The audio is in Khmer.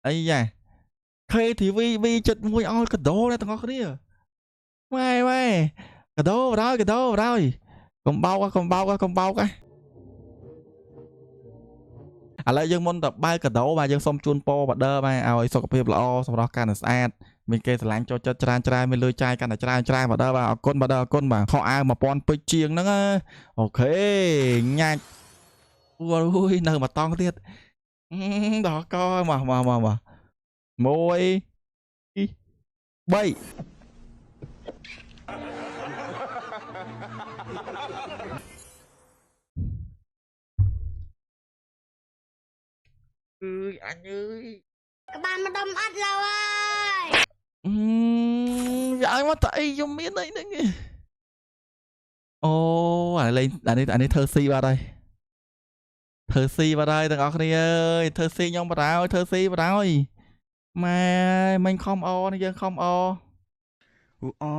អីយ៉ា KTV V71 ឲ្យកដោអ្នកទាំងអស់គ្នាម៉ែម៉ែកដោបរោយកដោបរោយកុំបោកកុំបោកកុំបោកឥឡូវយើងមុនតបើកកដោបាទយើងសូមជូនពរបដឺបាទឲ្យសុខភាពល្អសម្រាប់កាន់តែស្អាតមានគេស្រឡាញ់ចូលចិត្តច្រើនច្រើនមានលុយចាយកាន់តែច្រើនច្រើនបដឺបាទអរគុណបដឺអរគុណបាទខោអាវ1000ពេជ្រជាងហ្នឹង OK ញ៉ាច់អូយនៅមួយតង់ទៀតដល់កមកមកមកមក1 2 3អើយអញអើយ ក្បាលម្ដុំអត់ឡើយ អឺវាឲ្យមកតែអីខ្ញុំមានអីហ្នឹងឯងអូអាលេងអានេះអានេះធ្វើស៊ីបាត់ហើយធ្វើស៊ីបាត់ហើយទាំងអស់គ្នាអើយធ្វើស៊ីខ្ញុំបាត់ហើយធ្វើស៊ីបាត់ហើយម៉ែមិញខំអនេះយើងខំអ អូ